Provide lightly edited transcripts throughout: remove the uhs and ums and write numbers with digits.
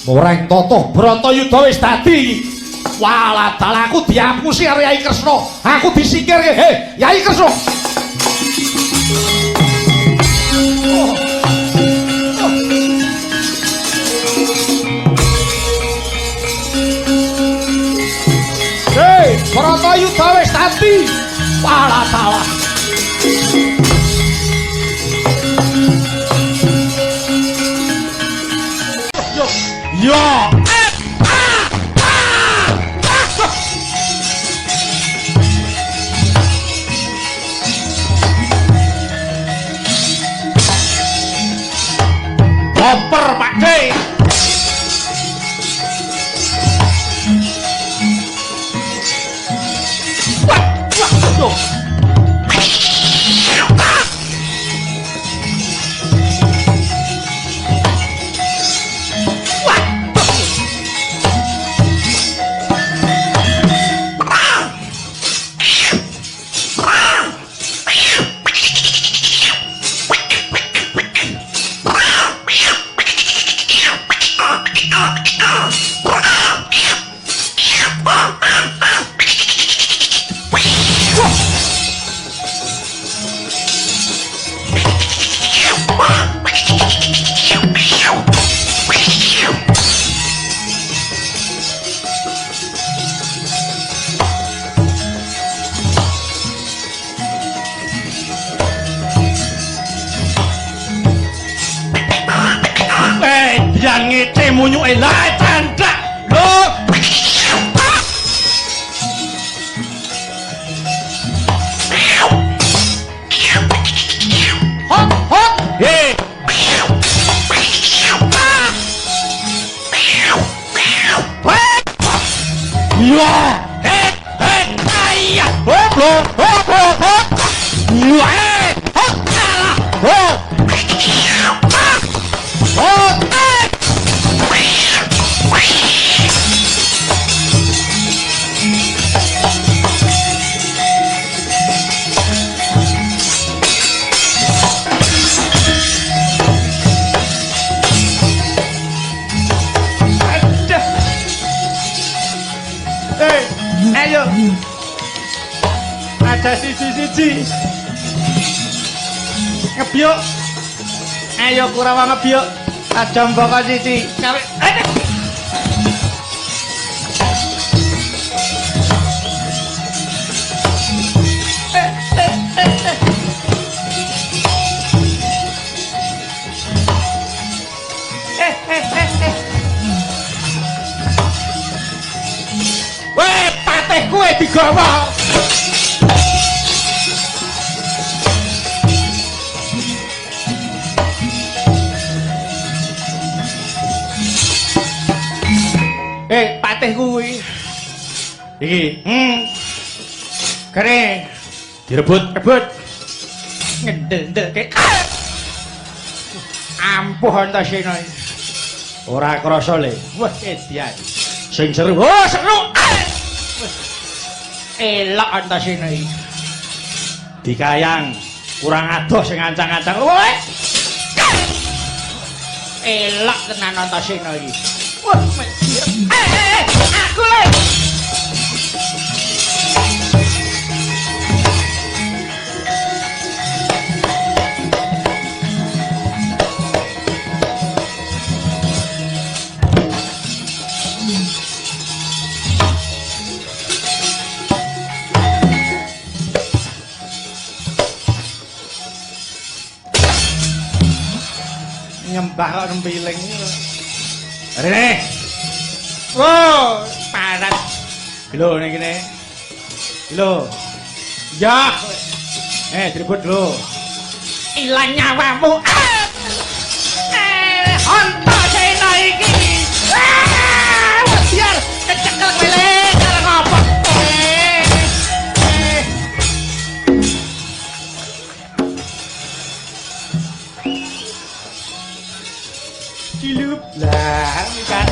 Moreng totoh Bratayuda wis dadi. Walah dalah aku diapusi karo Yai Kresna. Aku disingkirke. He, Yai Kresna. Oh. Oh. Hei, Bratayuda wis dadi. Walah dalah. Yo. Yo. Koper Pak D. Wah, wah, yo. Ngece munyuke lah candak lho. Hot hot he. Ya he he ayah hop lo hop hop hop. Ya hop alah hop. Hop. Ayo. Ada siji-siji. Ngebyuk. Ayo Kurawa ngebyuk. Aja mboko siji. Kawe. Kowe digawa. Patih kuwi. Iki. Kene direbut, rebut. Ngendel-ndelke. Ampuh Antasena iki. Ora krasa le. Wah, edian. Sing seru. Oh, seru. Elok Antasena iki. Dikayang kurang adoh sing ancang-ancang. Wah. Elok tenan Antasena iki. Wah, aku le. Nyembah kok nempiling. Rene. Wow, parat. Lho ning kene. Lho. Ya. Direbut lho. Ilang nyawamu. Antasena iki. Biar kecekel kowe le karo ngopo. Cilup lah kan.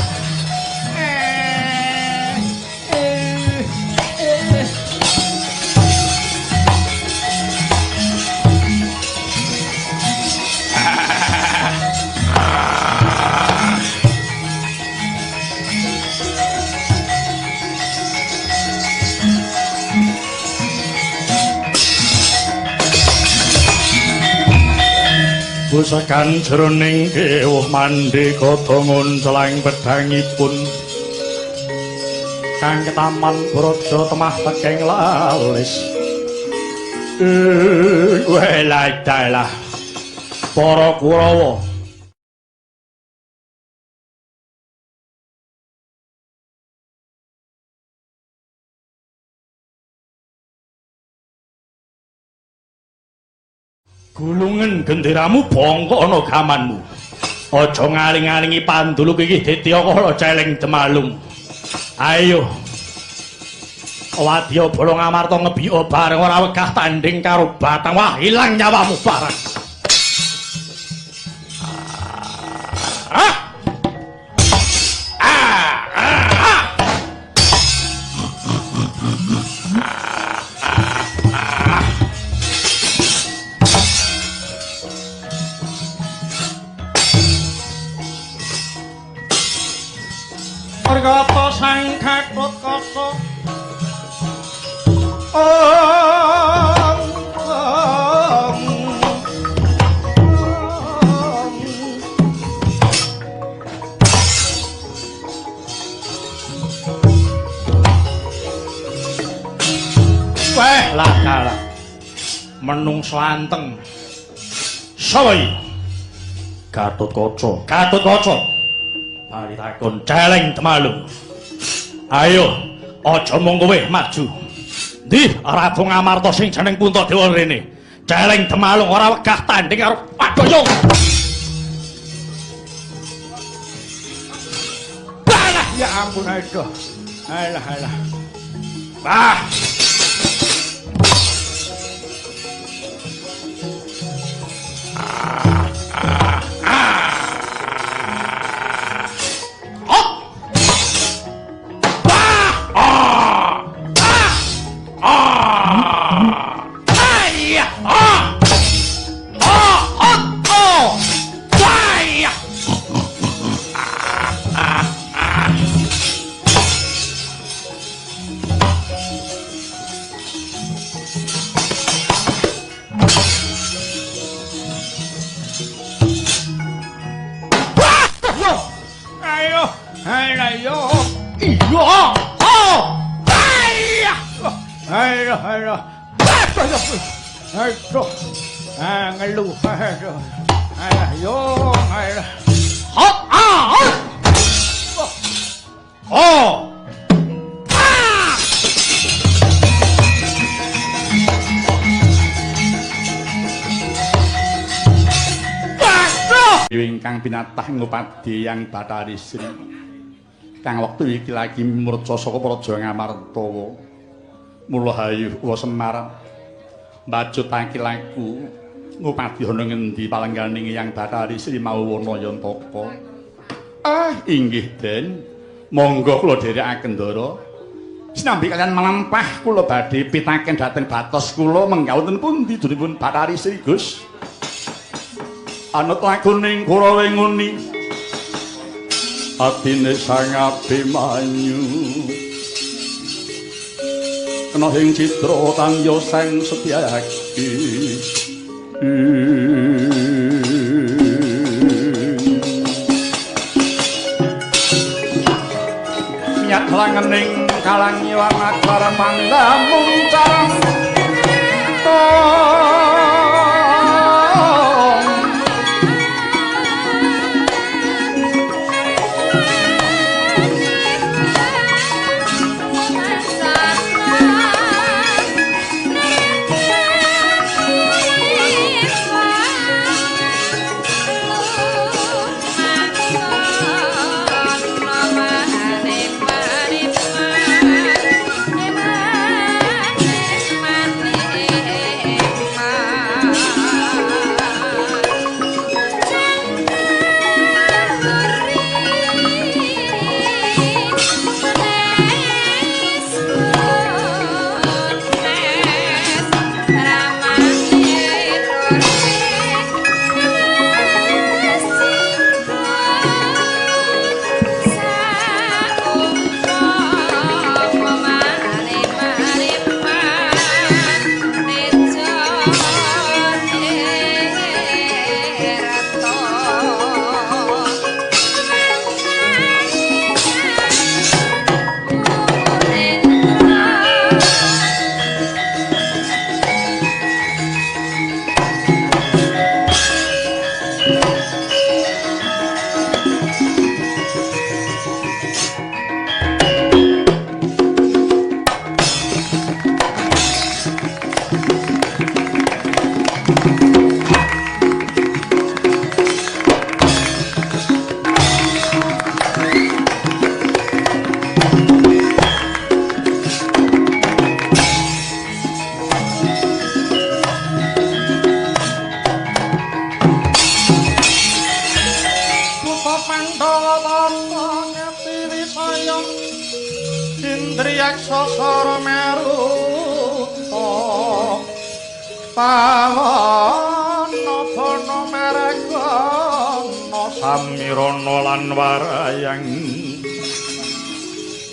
Pusakan jroning kewuh mandeka ngunclang pedhangipun kang ketaman braja temah tekeng lalis. Welah dalah para Kurawa. Gulungen genderamu bongkok ana gamanmu. Aja ngaling-alingi panduluk iki Dityakala celeng Demalung. Ayo. Wadya Bala Ngamarta ngebika bareng ora wegah tanding karo Batang. Wah, ilang nyawamu bareng. Ah! Ah! Ah! Argata sang Gatotkaca Weh lah kalah menungso anteng. Sapa iki? Gatotkaca. Gatotkaca. Bali takon celeng Demalung. Ayo, aja mung kowe maju. Ndi Ratu Ngamarta sing jeneng Puntadewa rene. Celeng Demalung ora wegah tanding karo Padoyong. Balah ya ampun aduh. Alah alah. Bah. Ingkang pinatah ngupadi yang Bathari Sri kang wektu iki lagi murca saka Praja Ngamarta. Mula hayu wa Semar mbajutake laku ngupadi ana ngendi palengganing Yang Bathari Sri Mawana Yantaka. Ah inggih Den, monggo kula dherekaken ndara. Sinambi kalian melampah kula badhe pitaken dhateng batos kula menggah wonten pundi dunipun Bathari Sri Gus. Anut lakuning Kurawa nguni atine Sang Abimanyu kena ing citra tangya sang Setyaki. Minyak langening kalangi wanakara pangdamung carang Bye. Pandhawa tata ngati wisaya Indriyaksa sara maruta Pawana bana maregana Samirana lan warayang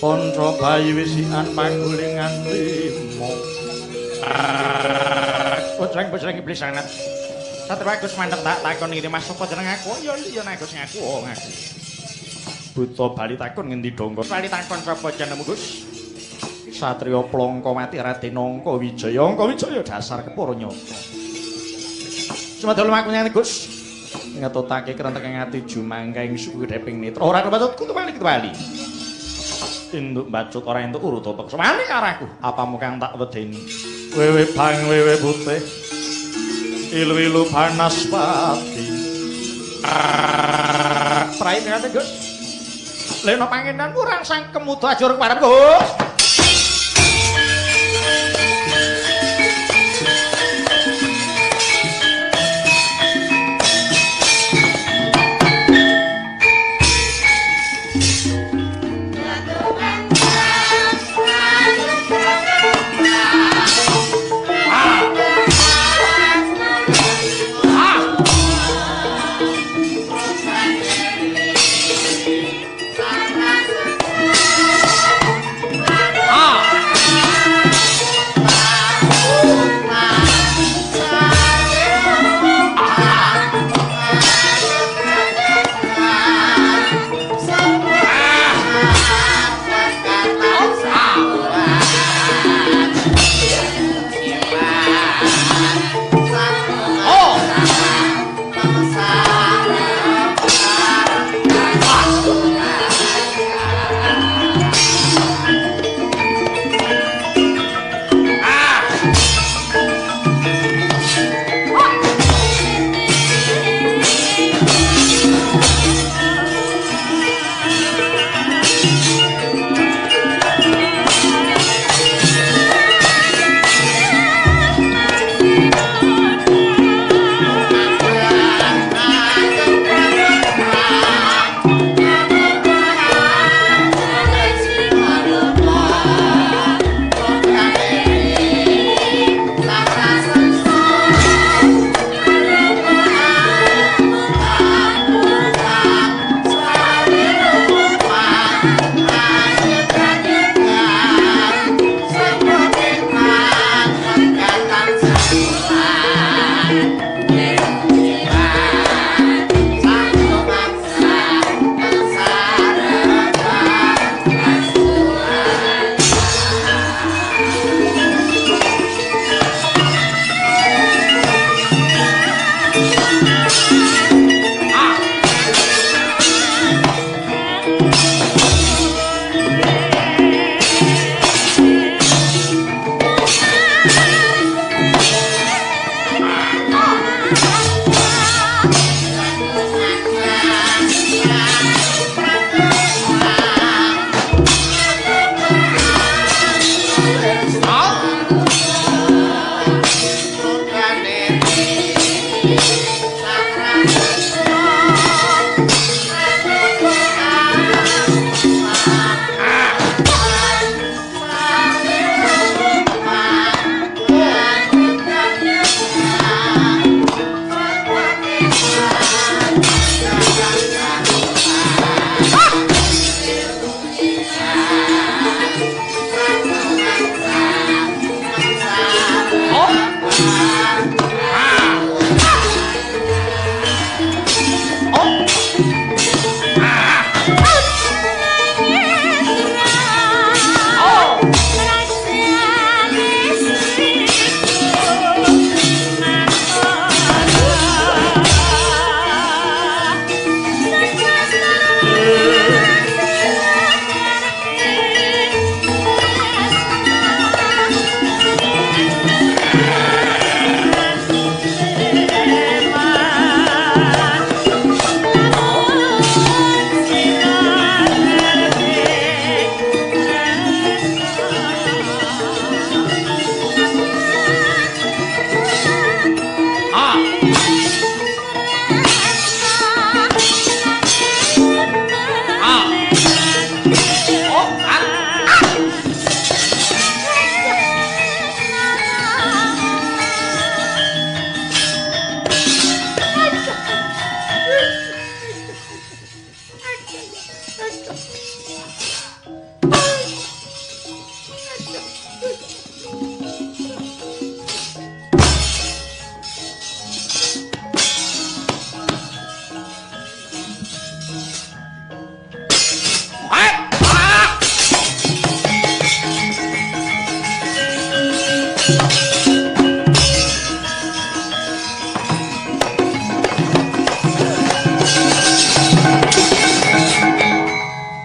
Panca bayi wisikan pagulingan lima. Boceng-boceng iblis sangat. Satria Agus mandek tak takon ngene Mas sapa jeneng aku? Ya iya Agus ngaku oh ngaku. Buta bali takon ngendi donggo? Bali takon sapa jenengmu Gus? Satria Plongkowati Raden Angka Wijaya. Angka Wijaya dasar kepara nyata. Sumadha lumaku nyang Gus. Ngetutake krentek ati jumangka ing suku gedheping netra. Ora kebacut kutu wali kutu wali. Induk bacut ora entuk urut peksa. Wani karo aku. Apamu kang tak wedeni? Wewe bang wewe putih. Ilu-ilu banaspati. Prai ngate Gus. Leno pangenan kurang sang kemuda ajur keparem Gus. Thank you.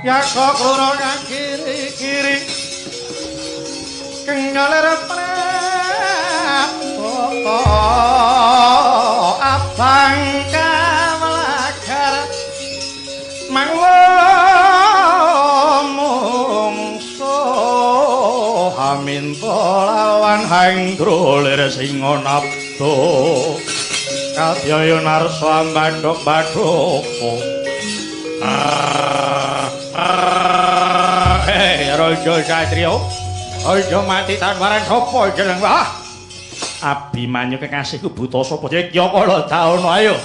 Yako kloro kiri-kiri kengaler prapata abang kawelagar mangwa mungso haminta lawan hangdra lir singa nabda kadyaya narsa ambadhok-badhoko. Hei Raja Satriya, aja mati tanwaran sapa jeneng wah. Abimanyu kekasihku buta sapa ya kala daono ayo.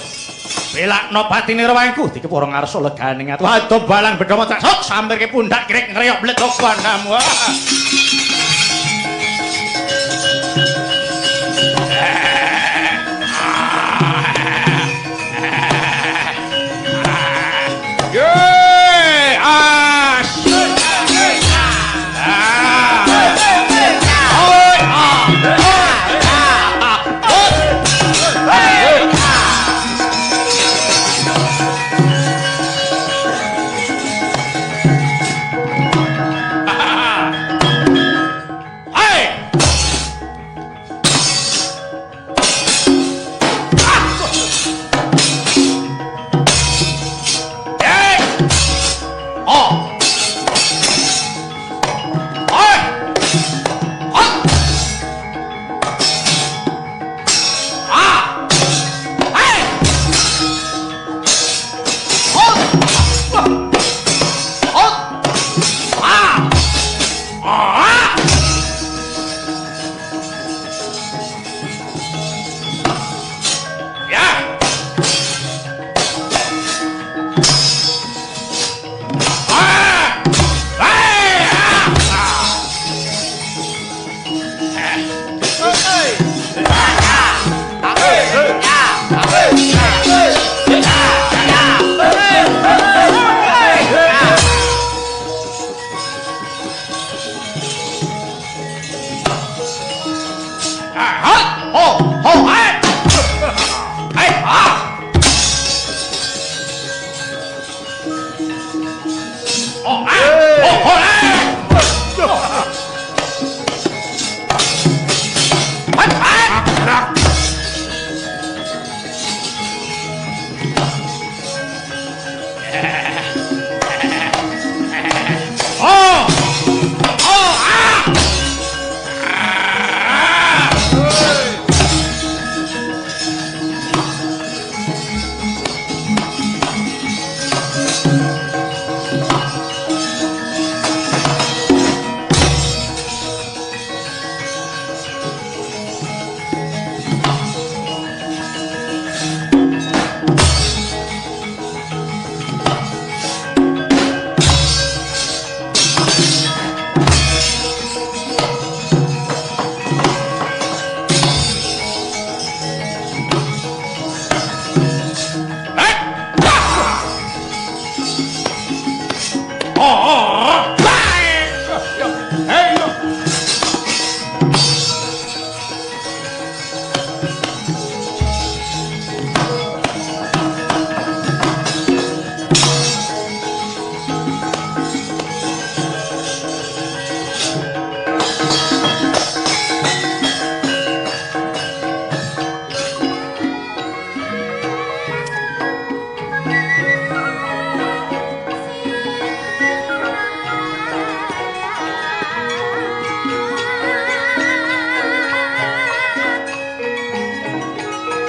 Belakno patine rewangku dikepara ngarsa leganing ati. Waduh balang bedha tak sok sampirke pundak krek ngreyok bledok pandamu.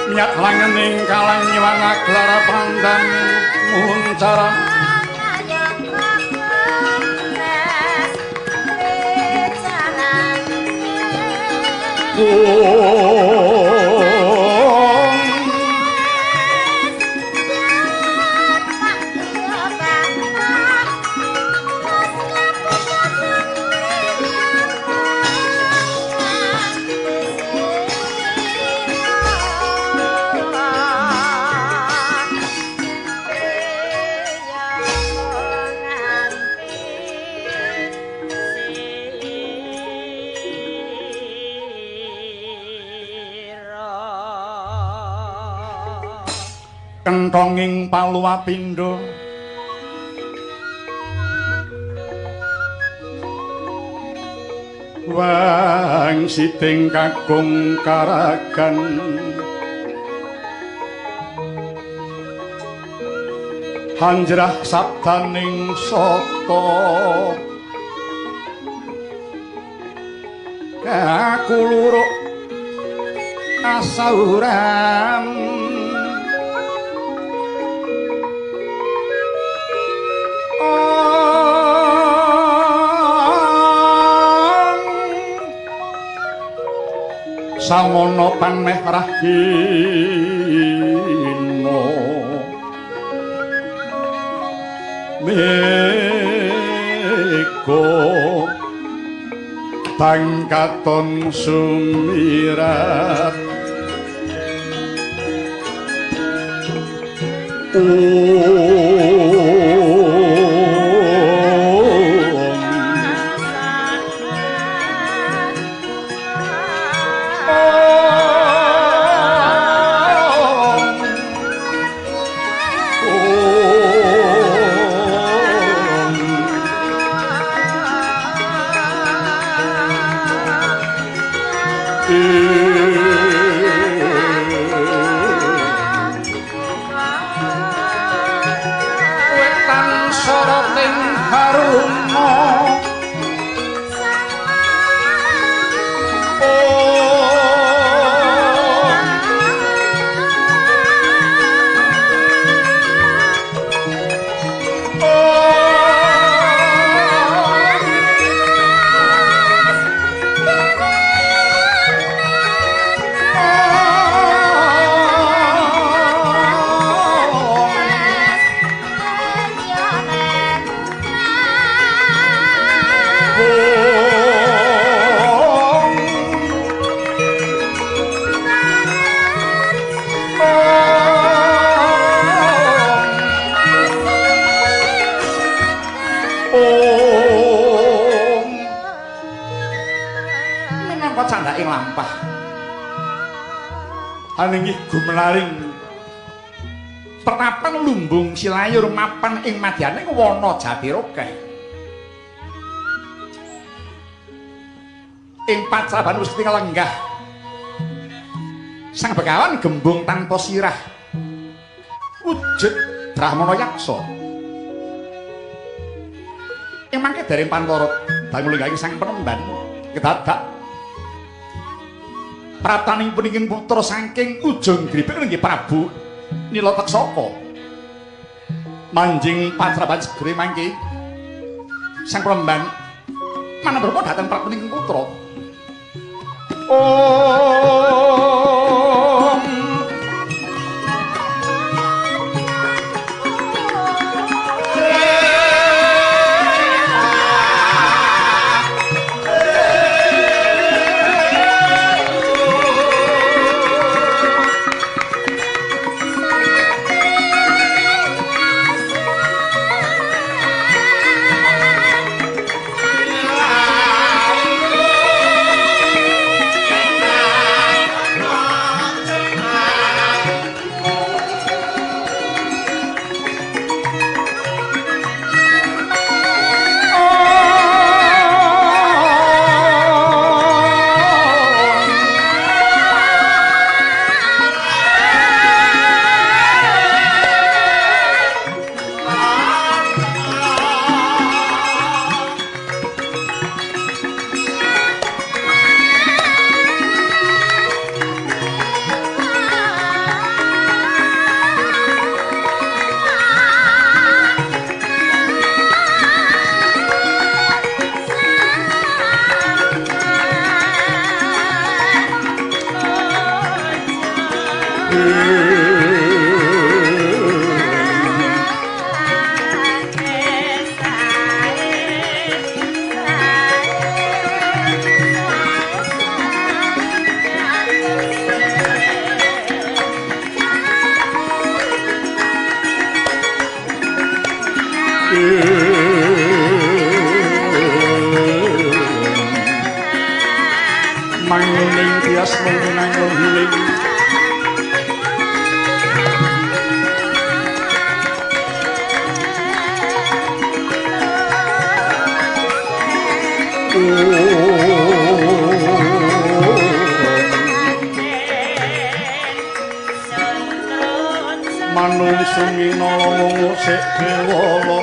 Minyak langening kalang nyiwana glara pandang muncara Kenthonging paluwapindha Wangsiting kakung karagan hanjrah sabdaning sata kakuluruk asauran samono panmeh rahina mega bangkaton sumirat Aningih gumelaring pertapan lumbung silayur mapan ing madyaning wana Jatirokeh. Ing pacaban wis lenggah Sang Begawan gembung tanpa sirah wujud Brahmana Yaksa. Ing mangke dereng pantara dangu lenggahing sang penemban kedadak praptaning puninging putra saking ujung gribek inggih Prabu Nila Teksaka. Manjing patraban segere mangke sang penemban manambrama dhateng praptaning putra. Om Manguning tias menang luling Oh. Tasik bewala.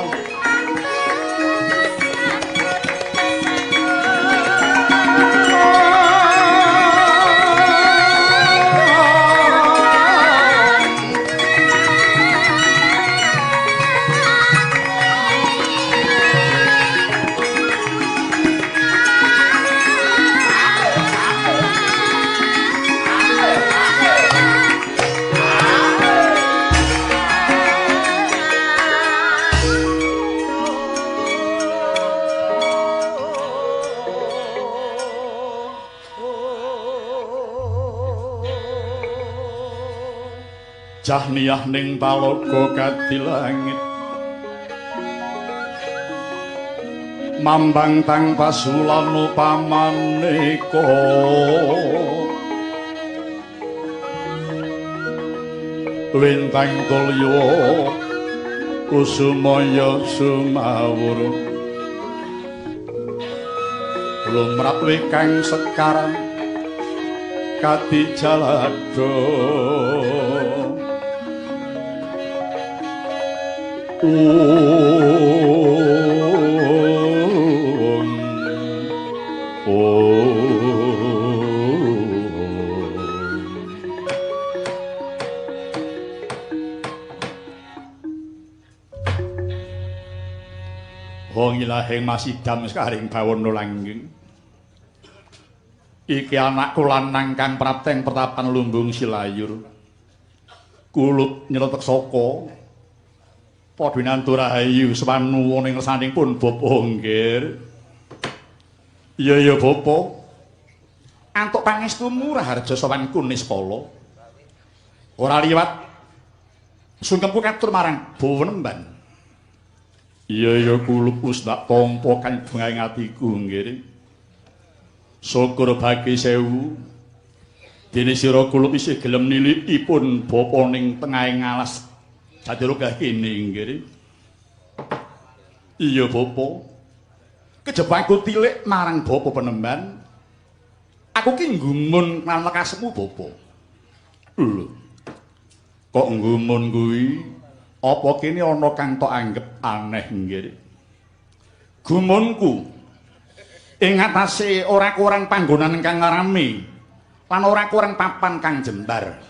Jahniyah ning talaga kadilangit mambang tang pasulana pamaneka lintang tulya kusumaya sumawur lumrah wekang sekarang kadijalada. Wong ilahing masidam sekaring bawana langgeng. Iki anakku lanang kang prapteng pertapan lumbung Silayur. Kulup nyeletek saka padha nandur rahayu swanuwun ing ngersaning pun bapa nggir. Iya ya bapa. Antuk pangestumu raharja sowanku niskala. Ora liwat sungkemku katur marang Bawanemban. Iya ya kulup wis tak tampa kang bungahing atiku nggir. Syukur bagi sewu. Dene sira kulup isih gelem nilikipun bapa ning tengahing alas Jatiroga kene nggih. Iya bapa. Kejaba aku tilik marang bapa penemban. Aku ki nggumun lan lekasmu bapa. Lho. Kok nggumun kuwi? Apa kene ana kang tok anggep aneh nggih? Gumunku ing atase ora kurang panggonan kang rame lan ora kurang papan kang jembar.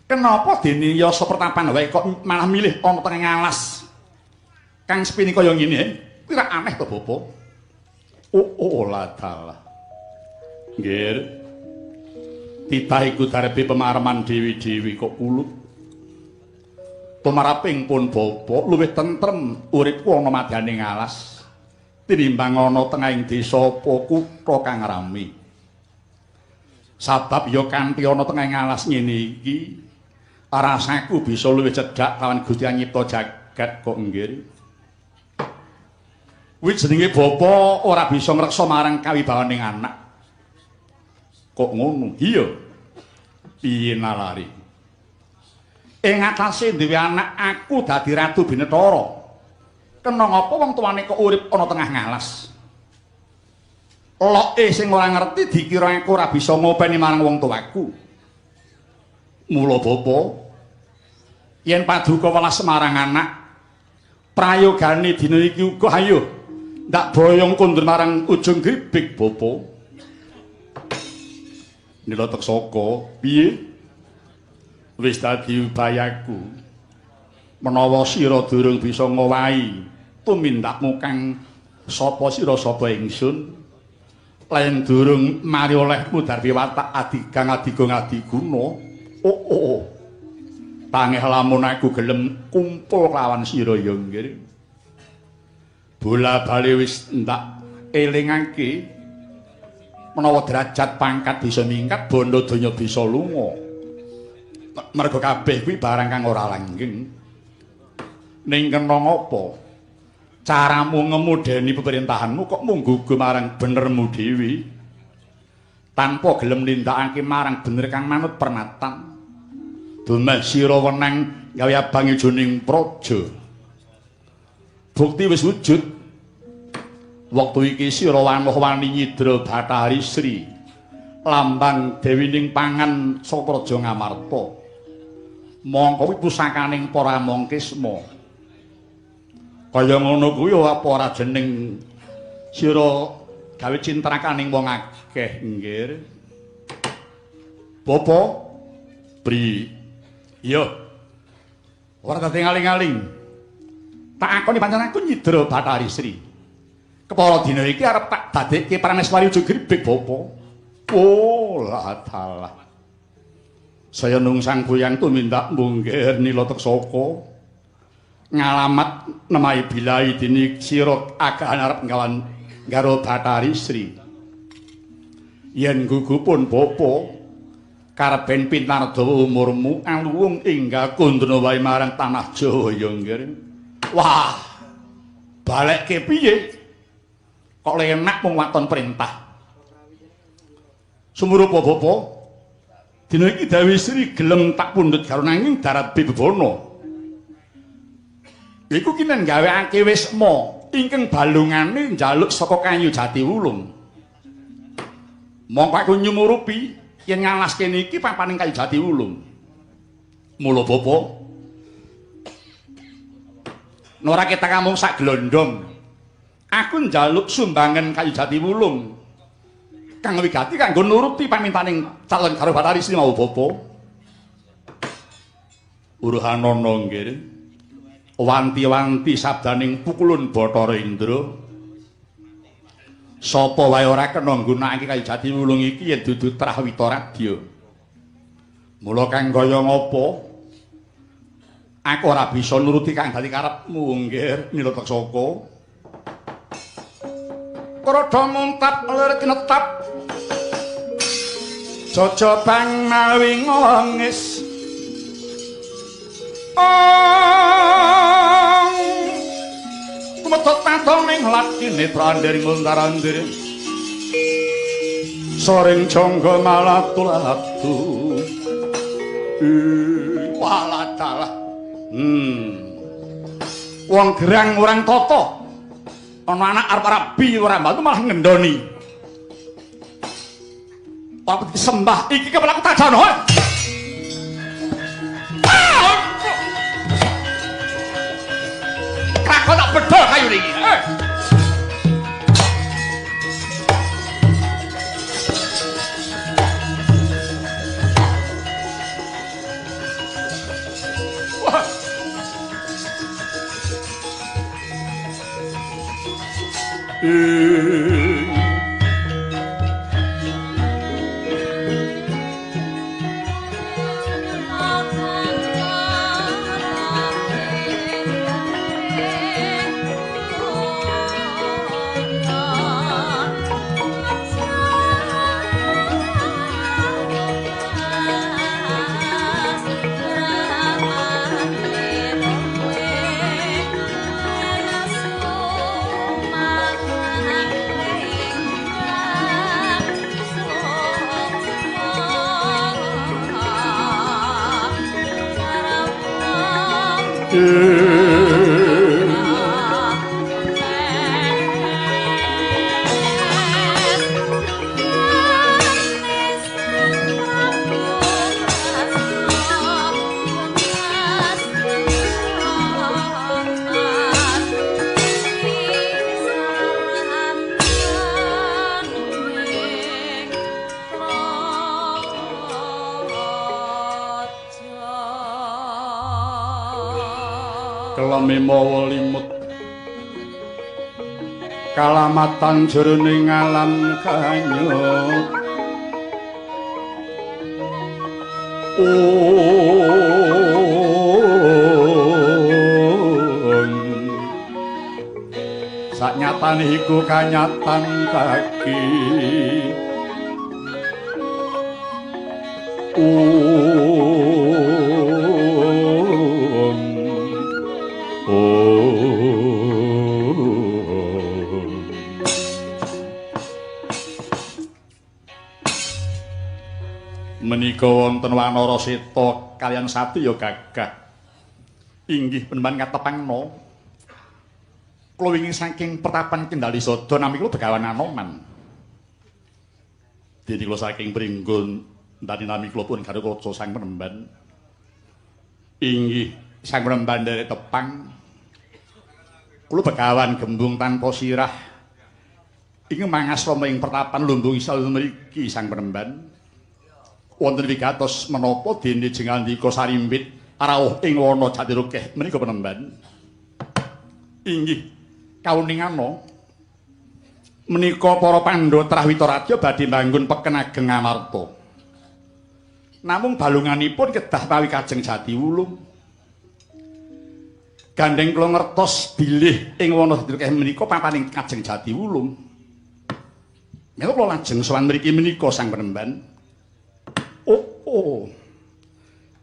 Kenapa dene yasa pertapan wae kok malah milih ana tengah alas kang sepine kaya ngene? Kuwi ra aneh to, Bapak? Oh, la dalah. Nggih. Titah iku darepe pemareman dewi-dewi kok kulup. Tumaraping pun Bapak luwih tentrem uripku ana madyaning alas tinimbang ana tengahing desa apa kutha kang rame. Sabab ya kanthi ana tengahing alas ngene iki rasaku bisa luwih cedhak lawan Gusti nyipta jagat kok nggih. Kuwi jenenge bapa ora bisa ngreksa marang kawibawaning anak. Kok ngono? Iya. Piye nalari? Ing atase duwe anak aku dadi ratu Binetara. Kena ngapa wong tuane kok urip ana tengah ngalas? Loke sing ora ngerti dikira aku ora bisa ngopeni marang wong tuaku. Mula bapa, yen paduka welas marang anak, prayogane dina iki uga ayo ndak boyong kondur marang ujung gribik bapa. Nila teksaka, piye? Wis dadi ubayaku. Menawa sira durung bisa ngowahi tumindakmu kang sapa sira sapa ingsun, lain durung mari olehmu darbi watak adigang adigung adiguna. Oh, oh. Tangeh lamun aku gelem kumpul lawan sira ya nggih. Bola-bali wis ndak elingake menawa derajat pangkat bisa mingkat, bondo donya bisa lunga. Mergo kabeh kuwi barang kang ora langgeng. Ning kena ngapa? Caramu ngemudeni pemerintahanmu kok mung gugu marang benermu dhewe. Tanpa gelem nindakake marang bener kang manut pernatan. Dumeh sira wenang gawe abang ijo ning praja. Bukti wis wujud. Wektu iki sira wanuh-wani nyidra Bathari Sri, lambang dewining pangan saka Praja Ngamarta. Mongko kuwi pusakaning para Mangkisma. Kaya ngono kuwi apa ora jeneng sira gawe cintrakaning wong akeh nggih. Bapa Bri. Iya. Ora dadi ngaling-aling. Tak akoni pancen aku nyidra Bathari Sri. Kepara dina iki arep tak dadekke Prameswari ujug gribik bapa. Oh, lah dalah. Saya nungsang goyang tumindak munggir nila teksaka. Ngalamat nemahi bilai dini sira agahan arep nggawan ngaro Bathari Sri. Yen gugupun bapa kareben pintar dawa umurmu aluwung enggal kundana wae marang tanah Jawa ya nggih. Wah. Balekke piye? Kok lenak mung waton perintah. Sumurupa bapa, dina iki Dewi Sri gelem tak pundhut karo nanging darat bebana. Iku kinen gaweake wisma ingkang balungane njaluk saka kayu jati wulung. Mongko aku nyumurupi yen ngalas kene iki papaning kayu jati wulung. Mula bapa, ora ketak amung sak glondong. Aku njaluk sumbangan kayu jati wulung kang wigati kanggo nuruti pamintaning calon karo Bathari Sri mau bapa. Uruhanana nggih. Wanti-wanti sabdaning pukulun Bathara Indra. Sapa wae ora kena nggunakake kayu jati wulung iki yen dudu trah Witaradya. Mula kang kaya ngapa aku ora bisa nuruti kang dadi karepmu nggih Nila Teksaka. Krada muntap lir kinetap. Jajabang mawi ngelengis. Tumedot padang ning latine brandir nguntar-andir. Soring jangga malatu-latu. Waladalah. Wong gerang orang tata. Ana anak arep rabi ora mbantu malah ngendoni. Ora disembah iki kepalaku tajano. Kok tak bedol kayu iki. Wah. Keleme mawa limut kalamatan jroning alam kanyut. Saknyatane iku kanyatan kaki. Menika wonten Wanara Seta kaliyan Satya gagah. Inggih penemban katepangna. Kula wingi saking pertapan Kendali Sada nami kula Begawan Anoman. Dene kula saking Pringgon ndani nami kula pun Garukaca sang penemban. Inggih, Sang Penemban nderek tepang. Kula begawan gembung tanpa sirah. Ing mangasrama ing pertapan lumbung isal mriki Sang Penemban. Wonten wigatos menapa dene jengandika sarimbit rawuh ing wana Jatirokeh menika Penemban. Inggih, kauningana menika para Pandhawa trah Witaradya badhe mbangun peken ageng Amarta. Namung balunganipun kedah mawi Kajeng Jatiwulung. Gandheng kula ngertos bilih ing wana Jatirokeh menika papaning Kajeng Jatiwulung. Mila kula lajeng sowan mriki menika Sang Penemban. Oh, oh.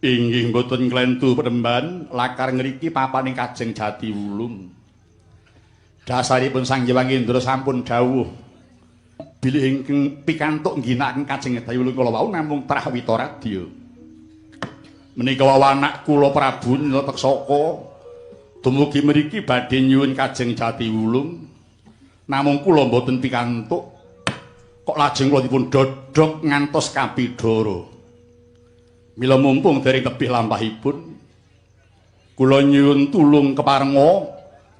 Inggih mboten klentu Penemban, lakar ngriki papaning Kajeng Jatiwulung. Dasaripun Sang Hyang Indra sampun dawuh bilih ingkang pikantuk ngginakaken Kajeng Jatiwulung kala wau namung trah Witaradya. Menika wau anak kula Prabu Nila Teksaka dumugi mriki badhe nyuwun Kajeng Jatiwulung, namung kula mboten pikantuk. Kok lajeng kula dipun dodhok ngantos kapidhara. Mila mumpung dereng tebih lampahipun, kula nyuwun tulung keparenga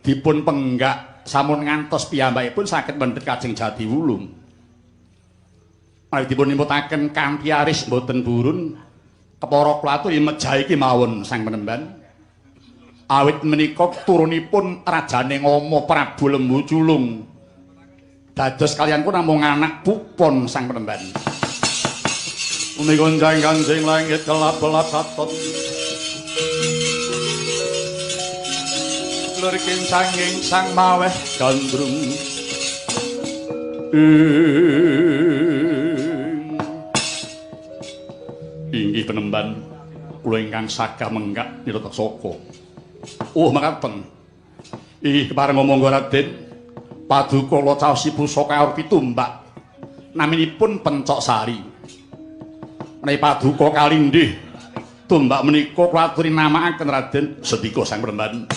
dipun penggak sampun ngantos piyambakipun saged mendhet Kajeng Jatiwulung. Menawi dipun nimutaken kanthi aris mboten purun, kepara kula aturi mejahi kemawon Sang Penemban. Awit menika turunipun rajane Ngama Prabu Lembu Culung. Dados kaliyan kula namung anak pupon Sang Penemban. Umi gonjang ganjing langit kelap-kelap katon. Lur kincanging sang maweh gandrung. Inggih Penemban, kula ingkang sagah menggak Nila Teksaka. Oh makaten. Inggih kepareng monggo Raden. Paduka kula caosi pusaka arupi tumbak. Naminipun Pencok Sari. Menawi paduka kalindih tumbak menika kula aturi namakaken Raden. Sendika Sang Penemban.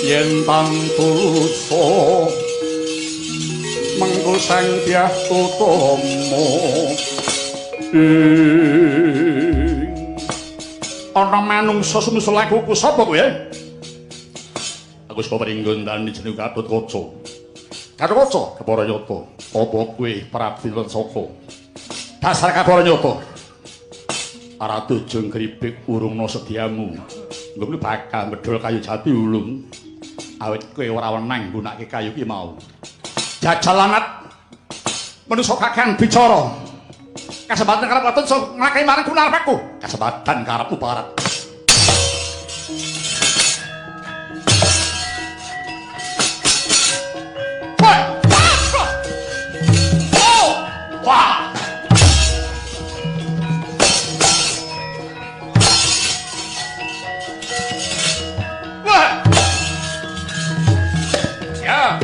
Yen tangtusa mengko Sang Dyah Utama ana manungsa sumusul aku ku sapa kowe? Aku saka Pringgondani jeneng Gatotkaca. Gatotkaca kepara nyata. Apa kowe Prabu Saka? Dasar kapara nyata. Ratu Jeng Gribik urungna sediamu. Nggo bakal medhol kayu jati ulung. Awit kowe ora wenang nggunakake kayu ki mau. Jajal lanat manusa kakehan bicara. Kasempatan karep watun so nglakani marang gunarepku. Kasempatan karepmu parat. Wah! Ya.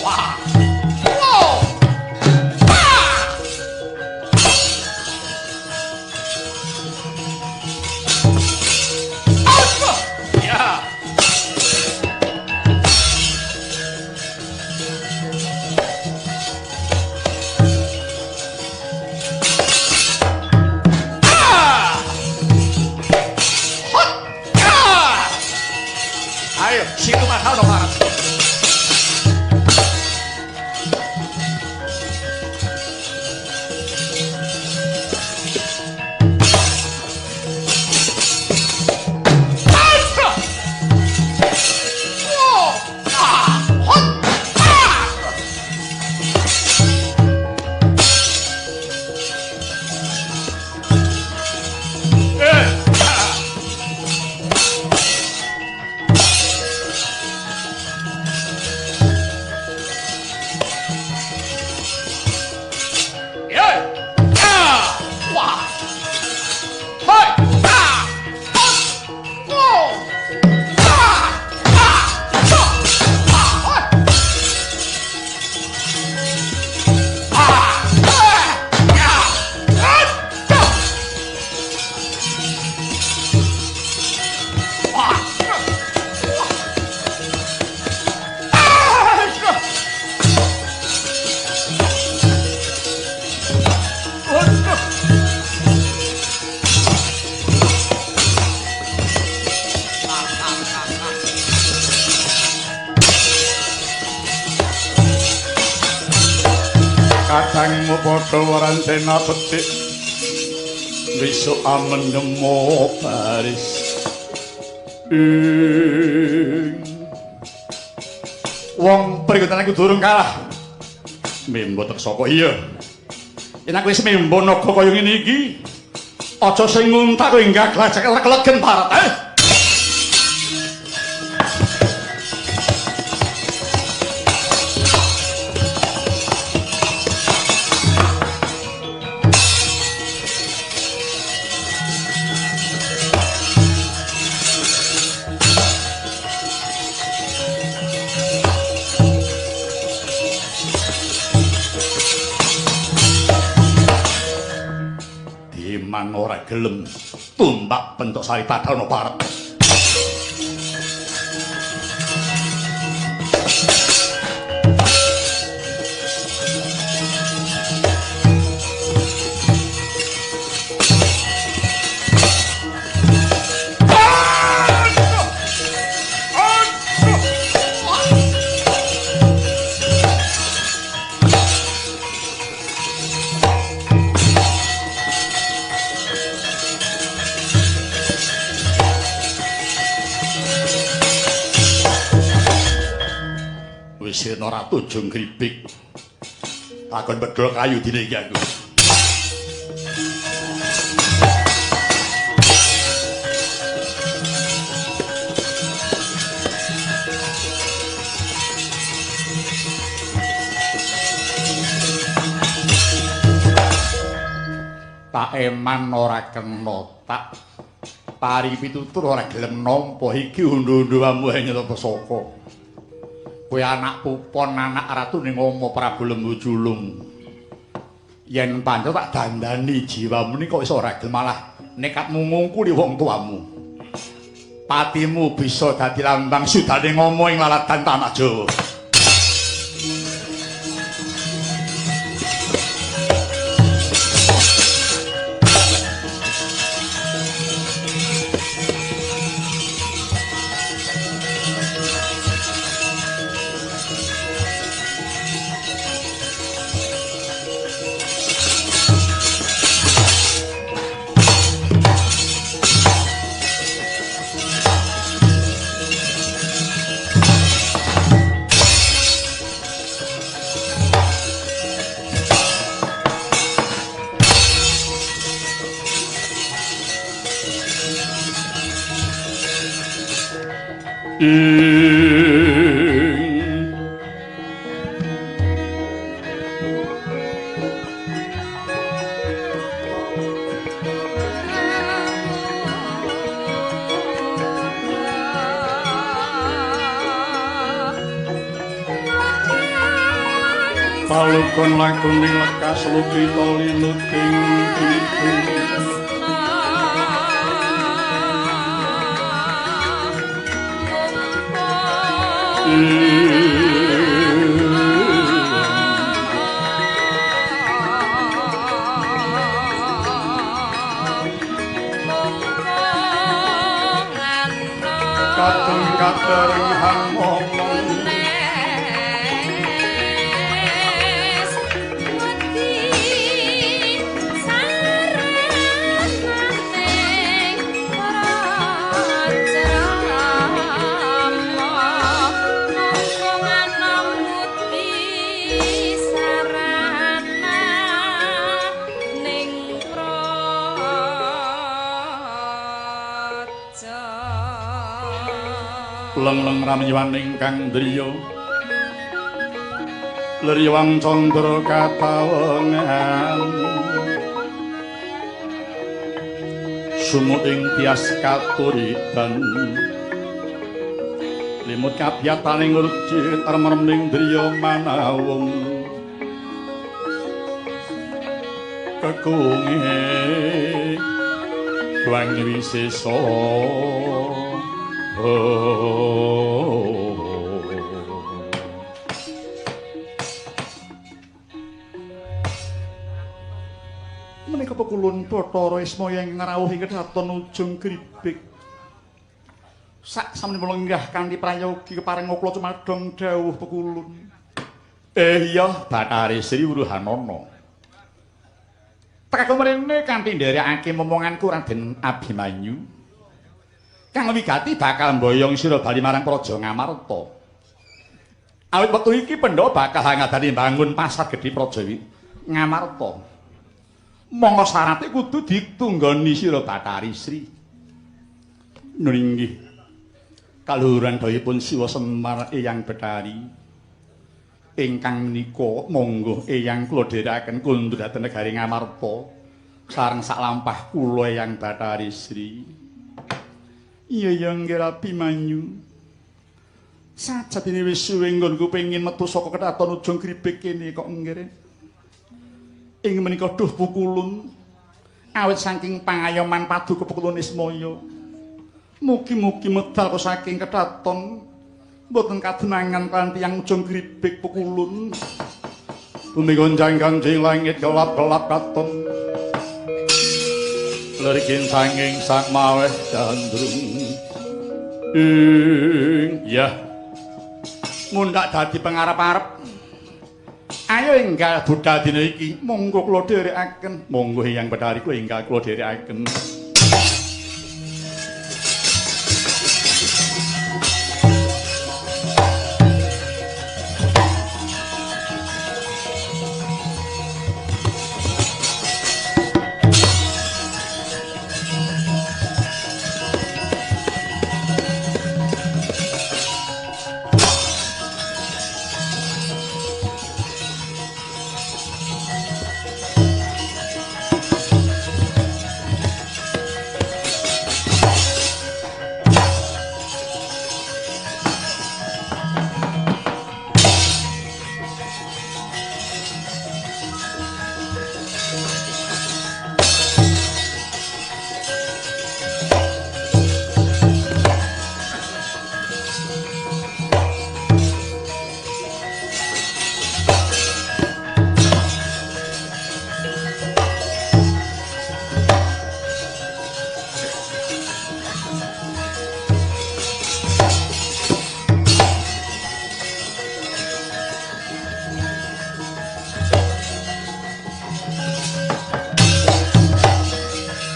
Wah. Wow. Ah. Ya. Ayo, situ mahal no Pak. Kadangmu padha waransena becik besok amendemo baris ing wong prikutan aku durung kalah membo teksaka. Iya, yen aku wis membo naga kaya ngene iki aja sing nguntak kowe enggak glajak legen parat. Ora gelem tumbak bentuk sari padana parep. Sena Ratu Jung Gribik takon bedol kayu dine iki aku. Tak eman ora kena, tak pari pitutur ora gelem nampa iki undu-unduamu nyata pesaka. Kowe anak pupon, anak ratu ning Oma Prabu Lembu Julung. Yen pancen tak dandani jiwamu ni kok iso ora gelem malah nekatmu ngungkuli wong tuamu. Patimu bisa dadi lambang sudane ngomo ing lalatan tanah Jawa. Thank you. Palukon lakuning lekas lukita liluting kidung. Katung katereng hamong leng-leng ramyaning kang driya leriwang candra katawengan sumut ing tias katuridan limut kabiyataning urjit remereming driya manawung kekunge guang wisesa. Menika pekulun Bathara Ismaya ingkang rawuh ing kedhaton Ujung Gribik. Sak sampun lenggah kanthi prayogi kepareng kula cumadong dawuh pekulun. Iya Bathari Sri Wuruhanana. Tekaku mrene kanthi nderekake momonganku Raden Abimanyu. Kang wigati bakal mboyong sira bali marang Praja Ngamarta. Awit wektu iki Pandhawa bakal ngadani mbangun pasar gedhe Praja Ngamarta. Monggo syarate kudu ditunggoni sira Bathari Sri. Nun inggih. Kaluhuran dayipun Siwa Semar Eyang Bathari. Ingkang menika monggo Eyang kula dherekaken kundur dhateng negari Ngamarta sareng saklampah kula Eyang Bathari Sri. Iya ya nggih Abimanyu. Sajatine wis suwe nggonku pengin metu saka kedhaton Ujung Gribik kene kok nggih. Ing menika duh pukulun awit saking pangayoman paduka Pukulun Ismaya. Mugi-mugi medal kok saking kedhaton mboten kadenangan kan tiyang Ujung Gribik pukulun. Bumi gonjang-ganjing langit gelap-gelap katon. Lerikin sanging sak maweh gandrung. Ing ya. Mundhak dadi pengarep-arep. Ayo enggal budal dina iki, monggo kula dherekaken. Monggo Eyang Bathari kula enggal kula dherekaken.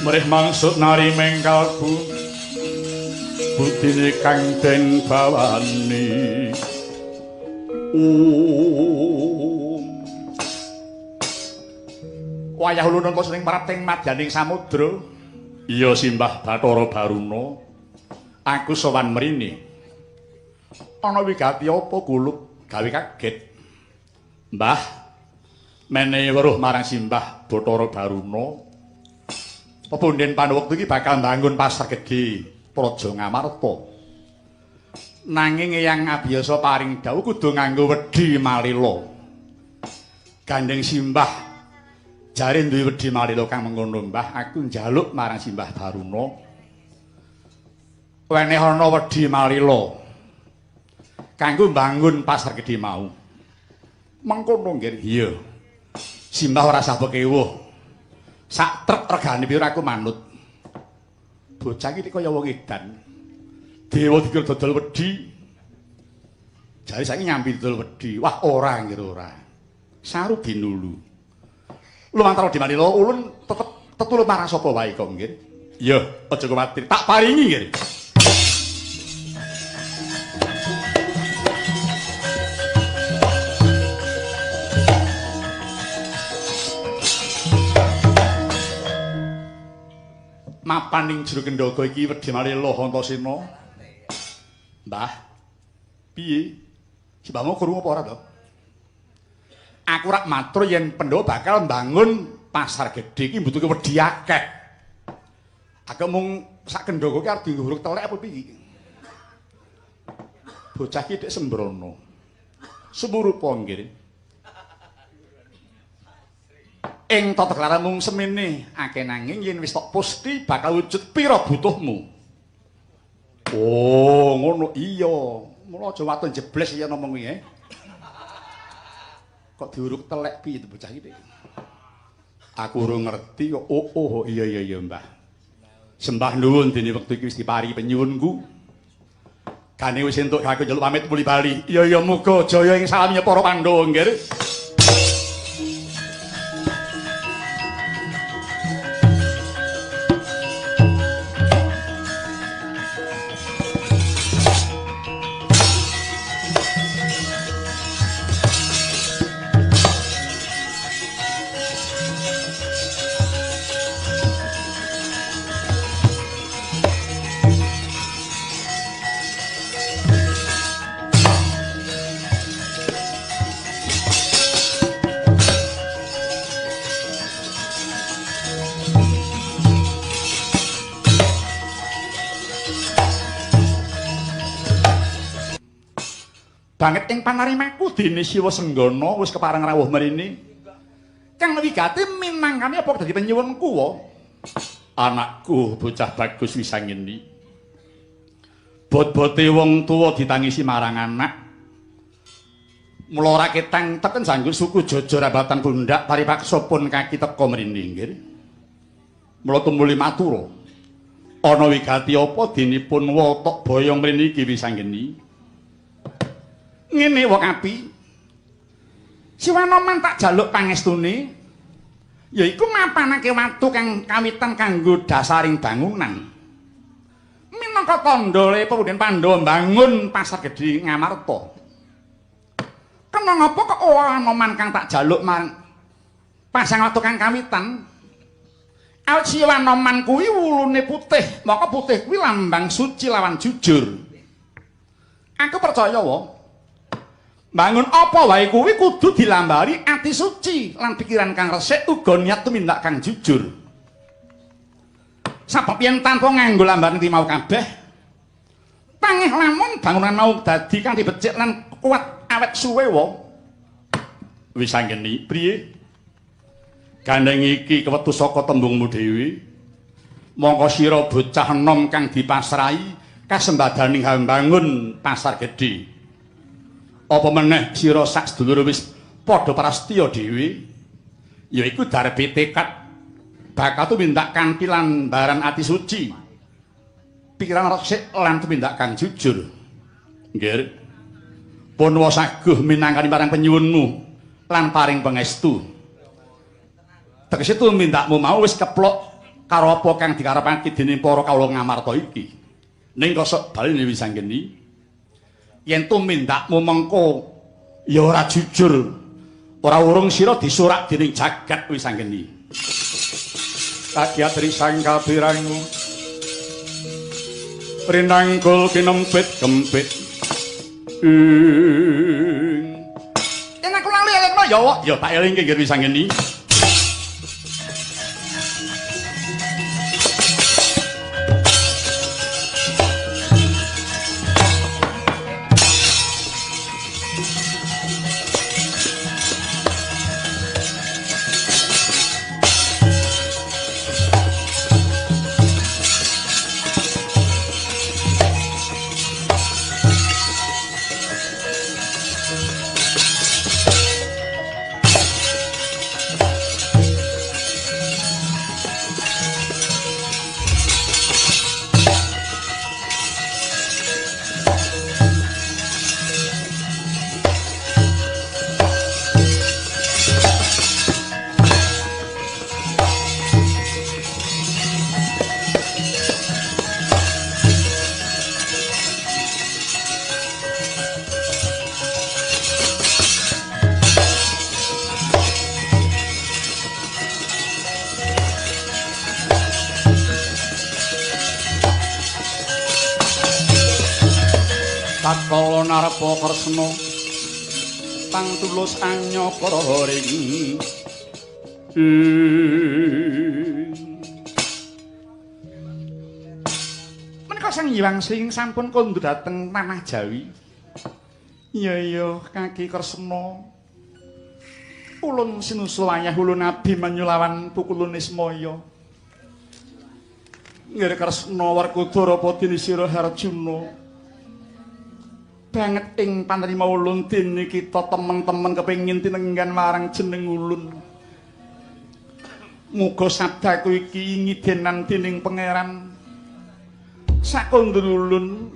Mrih mangsud nari mengkalbu budine kang den bawani. Wayah ulun kok sering mrating madyaning samudra. Iya Simbah Bathara Baruna. Aku sowan mrene. Ana wigati apa kulup gawe kaget. Mbah, menehi weruh marang Simbah Bathara Baruna. Pepunden Pandhawa wektu iki bakal mbangun pasar gedhe Praja Ngamarta. Nanging Eyang Abiyasa paring dawuh kudu nganggo wedhi malila. Gandeng Simbah jare duwe wedi Malila kang mengkono, Mbah. Aku njaluk marang Simbah Baruna. Weneh ana wedi Malila kanggo mbangun pasar gedhe mau. Mengkono nggih. Iya. Simbah ora usah pekewuh. Sak trek regane pira aku manut. Bocah iki kaya wong edan. Dewa dikira dodol wedi. Jare saiki nyambi dodol wedi. Wah, ora nggih ora. Saru binulu. Lumantar wedi Malila ulun tetep tetulung marang sapa wae kok nggih. Iya, aja kuwatir. Tak paringi nggih. Mapan ing jero kendhaga iki wedi Malila Antasena. Mbah, piye? Simbahmu krungu apa ora to? Aku rak matur yen Pandhawa bakal mbangun pasar gedhe iki mbutuhke wedi akeh. Aku mung sak kendhaga ki arep dienggo telek apa piye? Bocah iki dik sembrono. Sumurupa nggih. Ing tata kelara mung semene akeh nanging yen wis tok pusti bakal wujud pira butuhmu. Oh, ngono iya. Mula aja waton jebles yen ngomong kuwi. Kok diuruk telek piye to bocah iki? Aku urung ngerti kok. Oh, oh iya iya iya, Mbah. Sembah nuwun dene wektu iki wis diparingi penyuwunku. Gane wis entuk aku njaluk pamit muli bali. Iya iya muga jaya ing salaminya para Pandhawa nggih. Banget ing panarimaku dene Siwa Senggana wis kepareng rawuh mrene. Kang wigati minangkane apa dadi penyuwunku wa? Anakku bocah bagus wisangeni. Bot-bote wong tuwa ditangisi marang anak. Mula ora ketang teken sanggup suku jojor abatan pundak paripaksa pun kaki teka mrene nggih. Mula tumuli matura. Ana wigati apa denipun watok boyong mrene iki wisangeni? Ngene wong api. Siwanoman tak jaluk pangestune yaiku mapanake watu kang kawitan kanggo dasaring bangunan. Minangka tandha le pepundhen Pandhawa mbangun pasar gedhe Ngamarta. Kena ngapa kok Wanoman kang tak jaluk marang pasang watu kang kawitan? Awit Siwanoman kuwi wulune putih, maka putih kuwi lambang suci lawan jujur. Aku percaya wae. Bangun apa wae kuwi kudu dilambari ati suci lan pikiran kang resik uga niat tumindak kang jujur. Sabab yen tanpa nganggo lambaran iki mau kabeh, tangeh lamun bangunan mau dadi kang dibecik lan kuat awet suwe wae. Wis anggeni priye? Gandeng iki kewetu saka tembungmu dhewe. Mongko sira bocah enom kang dipasrahi kasembadaning hambangun pasar gedhe. Apa meneh sira sak sedulur wis padha prasetya dhewe yaiku darbe tekad bakal tumindak kanthi lambaran ati suci pikiran resik lan tumindak kang jujur. Nggih. Pun wasaguh minangkani marang penyuwunmu lan paring pangestu. Tegese tumindakmu mau wis keplok karo apa kang dikarepake dening para kawula Ngamarta iki. Ning kosok baline wis anggeni yen tumindakmu mengko ya ora jujur, ora urung sira disurak dening jagat wis anggeni. Kagiatri sang kabirangu rinanggul kinempit kempit. Yen aku lali elingno ya wak, ya tak elingke nggih wis anggeni. Tatkala narpa Kresna tang tulus anyakara ring. Menika Sang Hyang sing sampun kondur dhateng tanah Jawi. Iya iya kaki Kresna. Ulun sinusul wayah ulun Abimanyu lawan pukulun Ismaya. Nggih Kresna Werkudara padini sira Arjuna. Banget ing panerima ulun dene kita temen-temen kepengin tinenggan marang jeneng ulun. Muga sabdaku iki ngidenan dening pangeran. Sakondur ulun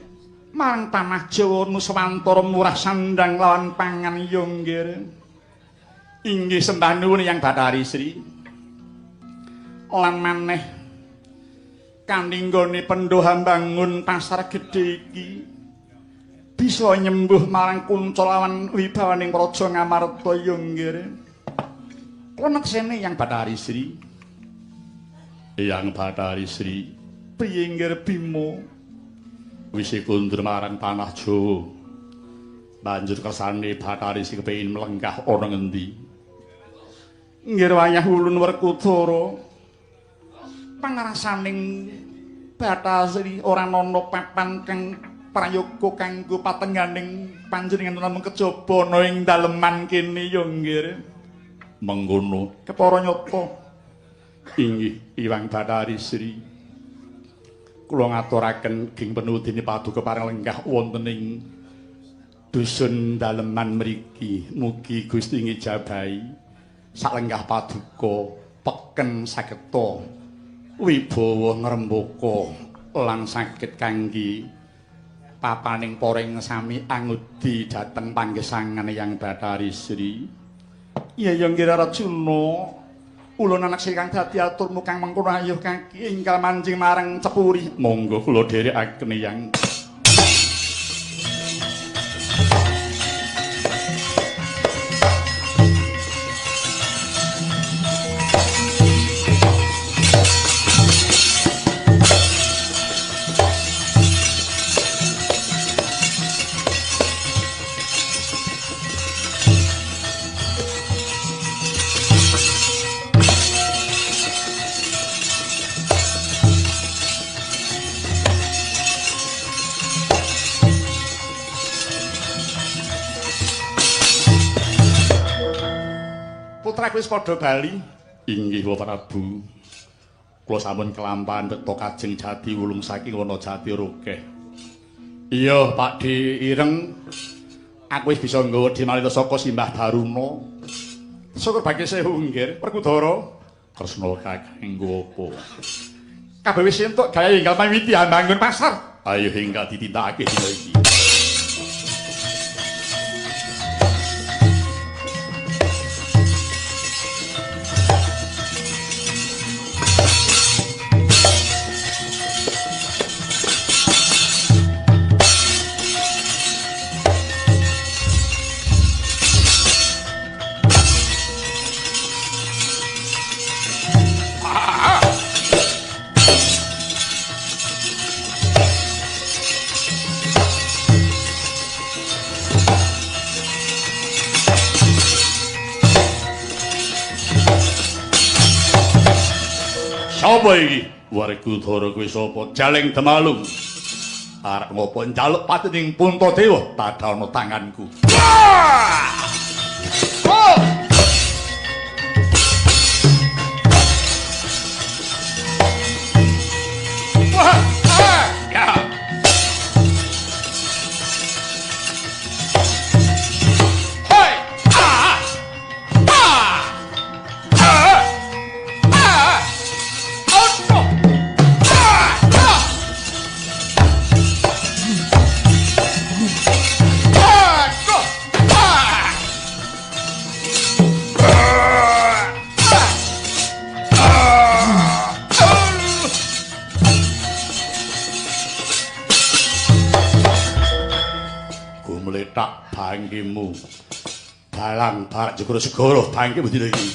marang tanah Jawa Nuswantara murah sandang lawan pangan ya nggih. Inggih sembah nuwun Yang Bathari Sri. Lan maneh kanthi nggone pendhohan bangun pasar gedhe iki bisa nyembuh marang kunca lawan wibawaning Praja Ngamarta ya nggih. Kula neksene Yang Bathari Sri. Yang Bathari Sri piye nggih Bima? Wis kundur marang tanah Jawa. Banjur kersane Bathari Sri kepengin mlengkah ana ngendi? Nggih wayah ulun Werkudara. Pangrasaning Bathari ora ana papan kang prayoga kanggo patengganing panjenengan namung kejaba ana ing daleman kene ya nggih. Mengkono kepara nyata. Inggih Hyang Bathari Sri. Kula ngaturaken ging penudine paduka pareng lenggah wonten ing dusun daleman mriki. Mugi Gusti ngijabahi salenggah paduka peken sageta wibawa ngrembaka lan saged kangge papaning poring sami angudi dhateng panggesangan Yang Bathari Sri. Iya ya nggih Arjuna. Ulun anak sing kang dadi aturmu kang mengkono ayuh kaki ingkang manjing marang cepuri. Monggo kula dherekaken Yang. Putraku wis padha bali. Inggih Bapak Prabu. Kula sampun kelampahan bekta kajeng jati wulung saking wana jati rokeh. Iya, Pak Di Ireng. Aku wis bisa nggawa Dimalita saka Simbah Daruna. Syukur bagi sewu nggih, Werkudara. Kresna kakanggo apa? Kabeh wis entuk gawe enggal pamiti ambangun pasar. Ayo enggal ditindakake dina iki. Sapa iki? Werkudara kuwi sapa? Jaleng Demalung. Arep ngopo njaluk patining Puntadewa tadhana tanganku. Oh! Wah! Ah! Ya! Hoi! Ah! Ah! Ah! Ah! Oh no! Ah! Ah! Ah! Go! Ah! Ah! Ah! Gumletak bangkimu. Balang barak jegoro segoro bangkimu dina iki.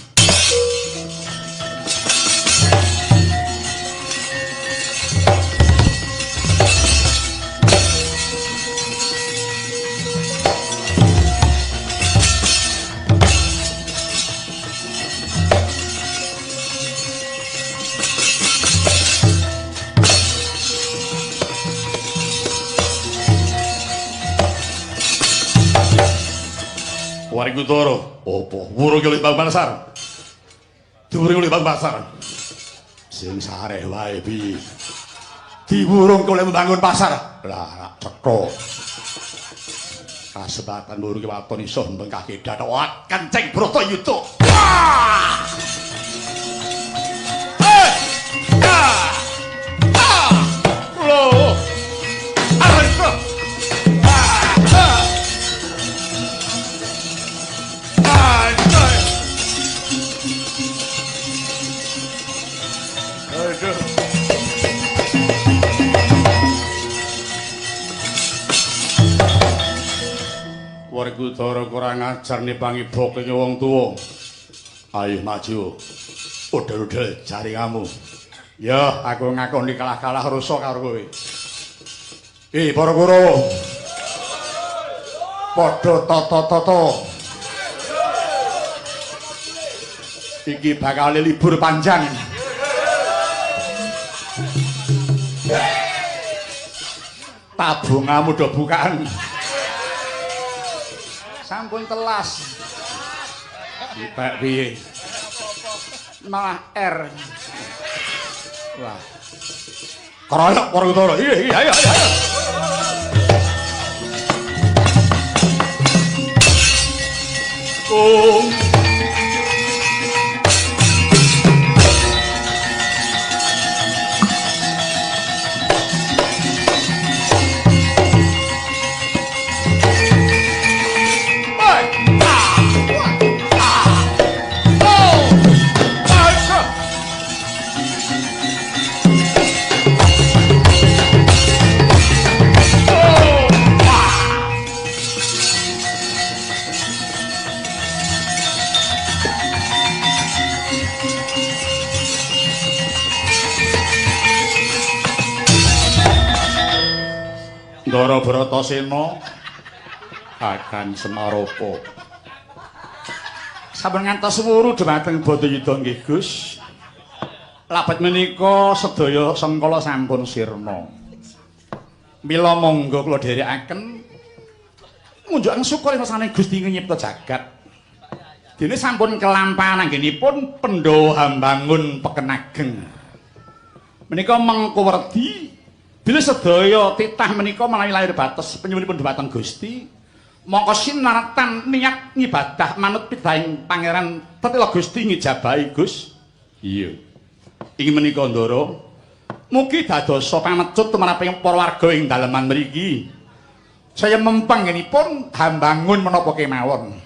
Werkudara, apa? Wurung oleh Bang Pasar. Diwurung oleh Bang Pasar. Sing sareh wae piye? Diwurung oleh membangun pasar. Lah, rak cetha. Kasempatan wurung waton iso mbengkake dathok. Wah, kenceng Bratayuda. Wah! Eh! Ah! Ah! Lho. Arek. Ah! Ah! Aduh. Werkudara kurang ajar nipangi bokinge wong tuwa. Ayo maju. Udel-udel jaringamu. Ya, aku ngakoni kalah-kalah rusak karo kowe. Para Kurawa. Padha tata-tata. Iki bakal libur panjang. Tabungamu do bukaan. Sampun telas. Dipek piye? Malah R. Wah. Keroyok Werkudara. Iya, iya, ayo, ayo. Kung. Ndara Bratasena Kakang Semaropa. Sampun ngantos wuru dhumateng Bratayuda nggih Gus. Labet menika sedaya sengkala sampun sirna. Mila monggo kula dherekaken ngunjukaken syukur sane Gusti nyipta jagat. Dene sampun kelampahan anggenipun Pandhawa hambangun peken ageng. Menika mengko werdi bilih sedaya titah menika menawi lahir bates penyuwunipun dhumateng Gusti, mongko sinartan niat ngibadah manut pidahing Pangeran tetela Gusti ngijabahi Gus. Iya. Ing menika Ndara, mugi dadosa pamecut tumraping para warga ing daleman mriki. Saya mempeng nggenipun hambangun menapa kemawon.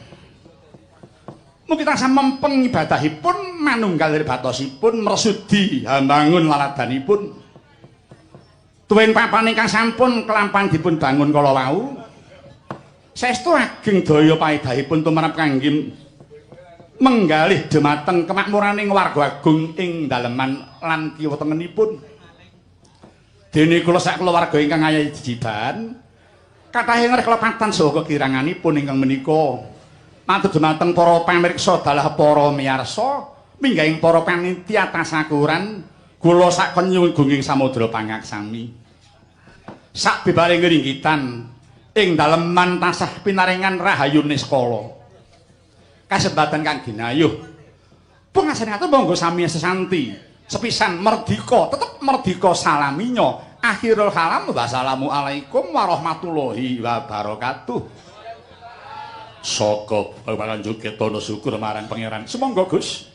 Mugi tansah mempeng ibadahipun manunggal batosipun mresudi hambangun laladanipun. Tuwin papan ingkang sampun kelampahan dipun bangun kala wau. Saestu ageng daya paedahipun tumrap kangge menggalih dhumateng kemakmuraning warga agung ing daleman lan kiwa tengenipun. Dene kula sak kulawarga ingkang ayahi jejiban kathah ngreh kelepatan saha kekiranganipun ingkang menika. Matur dhumateng para pamirsa dalah para miyarsa minggahing para panitia tasakuran kula sak nyuwun gunging samudra pangaksami. Sak bibare ngringgitan ing daleman tansah pinaringan rahayu niskala. Kasembatan kang ginayuh. Pungasane atur monggo sami sesanti. Sepisan merdika, tetep merdika salaminya. Akhirul kalam wassalamu alaikum warahmatullahi wabarakatuh. Saka panganjuk ketana syukur marang Pangeran. Sumangga Gus.